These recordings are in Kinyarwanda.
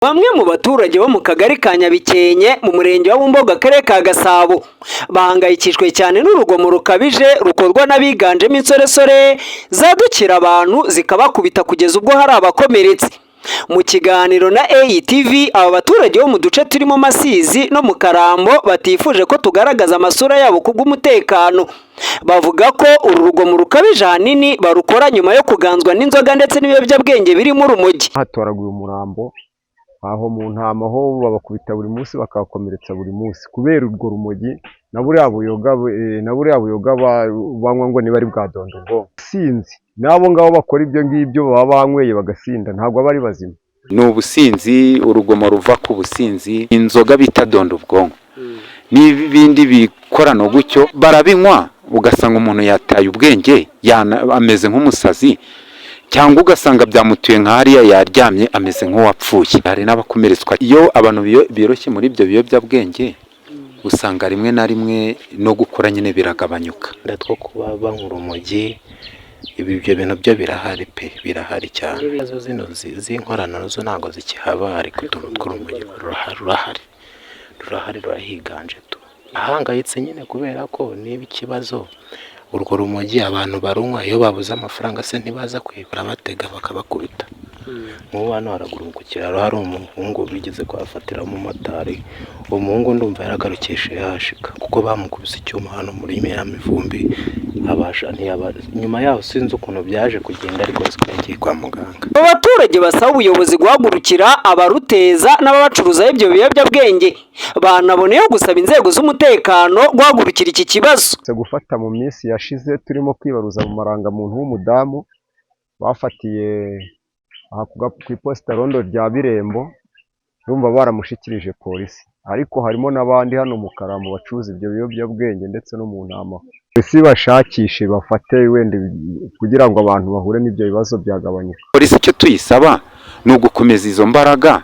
Bamwe mu baturage bo mu kagari ka Nyabikenke mu murenge wa Bumbogo, akarere ka Gasabo, bahangayikishijwe cyane n'urugomo rukabije rukorwa n'abiganjemo insoresore zadukira abantu zikabakubita kugeza ubwo hari abakomeretse. Mu kiganiro na ATV, aba baturage bo mu duce turimo Masizi no mu Karambo batifuje ko tugaragaza amasura yabo kubw'umutekano, bavuga ko uru rugomo rukabije ahanini barukora nyuma yo kuganzwa n'inzoga ndetse n'ibiyobyabwenge birimo urumogi. Hatoraguye umurambo aho mu ntama, ho babakubita buri munsi, bakabakomeretsa buri munsi kubera urwo rumogi na buriya buyoga banywa ngo niba ari bwa dondogongo. Sinzi n'abo ngabo bakora ibyo ngibyo baba banyweye bagasinda, ntabwo aba ari bazima. Ni ubusinzi, urugomo ruva ku businzi, inzoga bita donda ubwonko n'ibindi bikorano gutyo barabinywa, ugasanga umuntu yataye ubwenge, ameze nk'umusazi, cyangwa ugasanga byamutuye nka hariya yaryamye ameze nk'uwapfuye. Hari n'abakomeretswa. Iyo abantu biroshye muri ibyo biyobyabwenge, usanga rimwe na rimwe no gukora nyine biragabanyuka. Two kuba banywa urumogi, ibyo bintu byo birahari pe, birahari cyane. Ibibazo zino z'inkorano zo ntabwo zikihaba, ariko utuntu tw'urumogi rurahari, rurahari, rurahiganje tu. Ahangayitse nyine kubera ko niba ikibazo urwo rumogi abantu barunywa, iyo babuze amafaranga se ntibaza kwibura batega bakabakubita? Nk'ubu hano haraguru ku kiraro hari umuhungu bigeze kuhafatira, umumotari. Uwo muhungu ndumva yaragarukishije yahashika, kuko bamukubise icyuma hano muri Mivumbi, abasha ntiyaba. Nyuma yaho sinzi ukuntu byaje kugenda, ariko nzi ko yagiye kwa muganga. Abo baturage basaba ubuyobozi guhagurukira abaruteza n'ababacuruzaho ibyo biyobyabwenge, banaboneyeho gusaba inzego z'umutekano guhagurukira iki kibazo. Gufata mu minsi yashize turimo kwibaruza mu marangamuntu w'umudamu bafatiye aha ku iposita rondo rya Birembo, urumva baramushyikirije polisi, ariko harimo n'abandi hano mu Karambo bacuruza ibyo biyobyabwenge ndetse no mu ntama. Polisi bashakishe bafate wenda kugira ngo abantu bahure n'ibyo bibazo byagabanyuka. Polisi icyo tuyisaba ni ugukomeza izo mbaraga,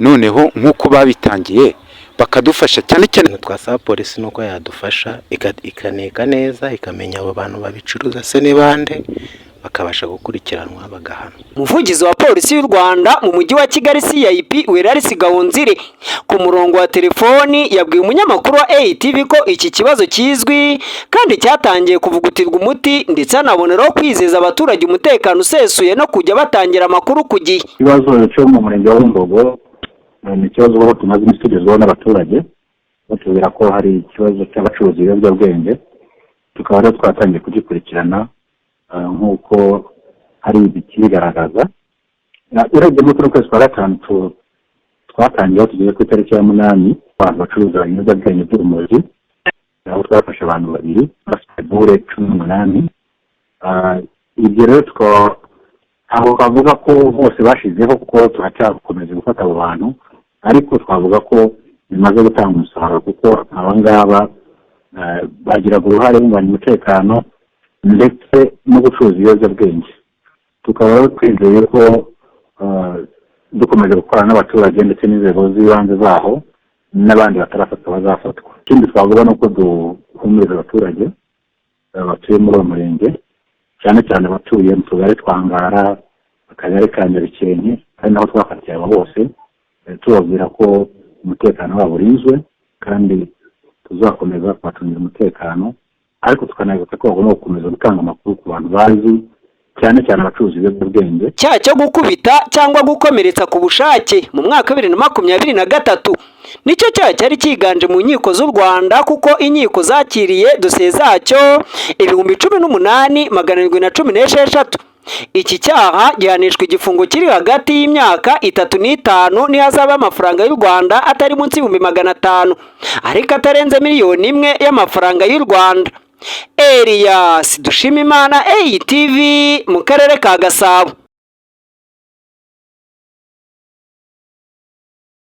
noneho nk'uko babitangiye bakadufasha cyane cyane. Ikintu twasaba polisi ni uko yadufasha ikaneka neza, ikamenya abo bantu babicuruza se ni bande, bakabasha gukurikiranwa bagahanwa. Umuvugizi wa Polisi y'u Rwanda mu mujyi wa Kigali, CIP Weraris Gahunzire, ku murongo wa telefoni yabwiye umunyamakuru wa ATV ko iki kibazo kizwi kandi cyatangiye kuvugutirwa umuti, ndetse anaboneraho kwizeza abaturage umutekano usesuye no kujya batangira amakuru ku gihe. Ikibazo cyo mu murenge wa Bumbogo ni ikibazo ubu tumaze iminsi tugezwaho n'abaturage, batubwira ko hari ikibazo cy'abacuruza ibiyobyabwenge. Tukaba rero twatangiye kugikurikirana nk'uko hari ikibigaragaza. Urebye muri kuno kwezi kwa gatanu twatangiye, aho tugeze ku itariki ya 8, abantu bacuruza ibiyobyabwenge by'urumogi, aho twafashe abantu babiri bafite bure 18. Ibyo rero tukaba ntabwo twavuga ko bose bashizeho, kuko turacyakomeza gufata abo bantu, ariko twavuga ko bimaze gutanga umusaruro, kuko aba ngaba bagiraga uruhare mu umutekano ndetse no gucuruza ibiyobyabwenge. Tukaba rero twizeye ko dukomeje gukorana n'abaturage ndetse n'inzego z'ibanze zaho, n'abandi batarafatwa bazafatwa. Ikindi twavuga ni uko duhumuriza abaturage batuye muri uwo murenge, cyane cyane abatuye mu tugari twa Ngara, akagari ka Nyabikenke, ari naho twafatiye aba bose, tubabwira ko umutekano wabo urinzwe kandi tuzakomeza kubacungira umutekano, ariko tukanabibutsa ko bagomba gukomeza gutanga amakuru ku bantu bazi, cyane cyane abacuruza ibiyobyabwenge. Icyaha cyo gukubita cyangwa gukomeretsa ku bushake mu mwaka wa 2023 nicyo cyaha cyari cyiganje mu nkiko z'u Rwanda, kuko inkiko zakiriye dosiye zacyo 18,716. Iki cyaha gihanishwa igifungo kiri hagati y'imyaka 3 n'5 n'ihazabu y'amafaranga y'u Rwanda atari munsi y'ibihumbi 500 ariko atarenze miliyoni 1 y'amafaranga y'u Rwanda. Elias Dushimimana, ATV, mu karere ka Gasabo.